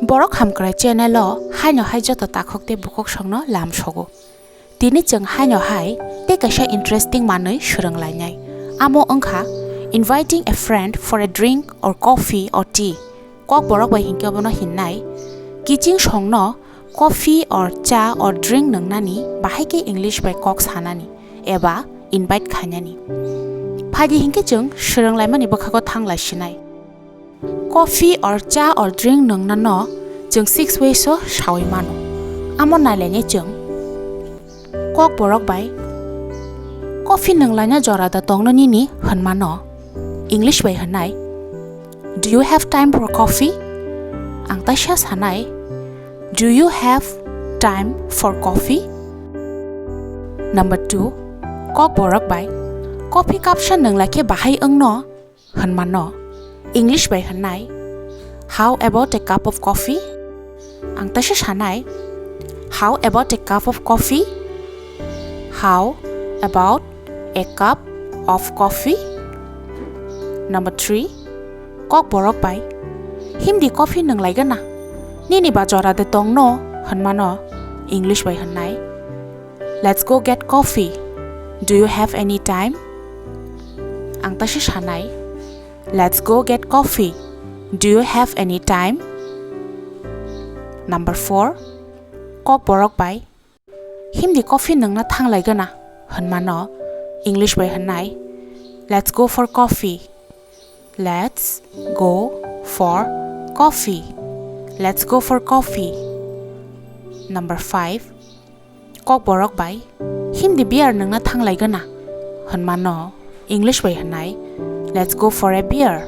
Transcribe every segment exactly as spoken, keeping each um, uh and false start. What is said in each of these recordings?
Borok Hamkrai channel o haino hai joto takhuk tei bukhuk songno lam sogo. Tini chwng haino hai tei kaisa interesting manwi swrwng lainai. Amo wngkha inviting a friend for a drink or coffee or tea. Kokborok bai hinkhe obono hinnai, kiching songno coffee or cha or drink nwngnani bahai khe English bai kok sanani eba invite khainani. Phaidi hinkhe chwng swrwng laimani bwkhago thang lai sinai. Coffee or cha or drink nwngnano chwng six ways o saui mano. Amo nailainai chwng. Kokborok bai coffee nwnglaina jora da tongno nini hwnmano. English bai hwnnai, "Do you have time for coffee?" Ang taisa sanai, "Do you have time for coffee?" Number two, Kokborok bai, "Coffee kapsa nwnglai khe bahai wngno?" hwnmano. English bai hwnnai, "How about a cup of coffee?" Ang taisa sanai, "How about a cup of coffee?" How about a cup of coffee? Number three, Kokborok bai, "Himdi coffee nwnglaigana? Nini ba jora de tongno?" hwnmano. English bai hwnnai, "Let's go get coffee. Do you have any time?" Ang taisa sanai, "Let's go get coffee. Do you have any time?" Number four, Kokborok bai, "Himdi coffee nwngna thanglaigana?" hwnmano. English bai hwnnai, "Let's go for coffee. Let's go for coffee. Let's go for coffee." Number five, Kokborok bai, "Himdi beer nwngna thanglaigana?" hwnmano. English bai hwnnai, "Let's go for a beer.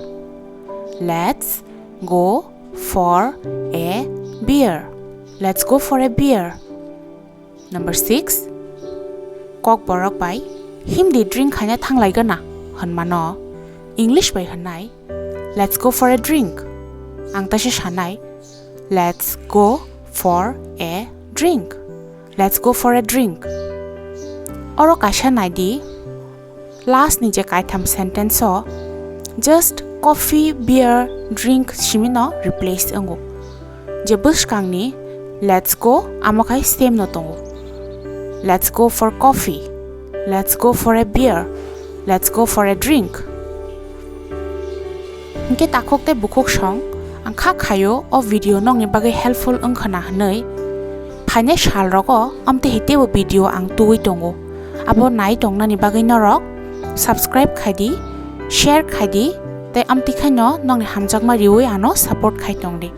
Let's go for a beer. Let's go for a beer." Number six, Kokborok bai, "Himdi drink khaina thanglaigana?" hwnmano. English bai hwnnai, "Let's go for a drink." Ang taisa sanai, "Let's go for a drink. Let's go for a drink." Oro kaisa naidi, last ni je kaitham sentence o just coffee, beer, drink simi no replace wngo. Je bwskang ni "Let's go" amo khai same no tongo. "Let's go for coffee. Let's go for a beer. Let's go for a drink." Hinkhe takhuk tei bukhuk song, ang kha khaio o video nokni bagwi helpful wngkhwna hwnwi. Phainai sal rogo amtwi hai teibo video ang tubui tongo. Abo nai tongnani bagwi norok subscribe khai di, share khai di, tei amtwi khaino nokni hamjakma riwi ano support khai tong di.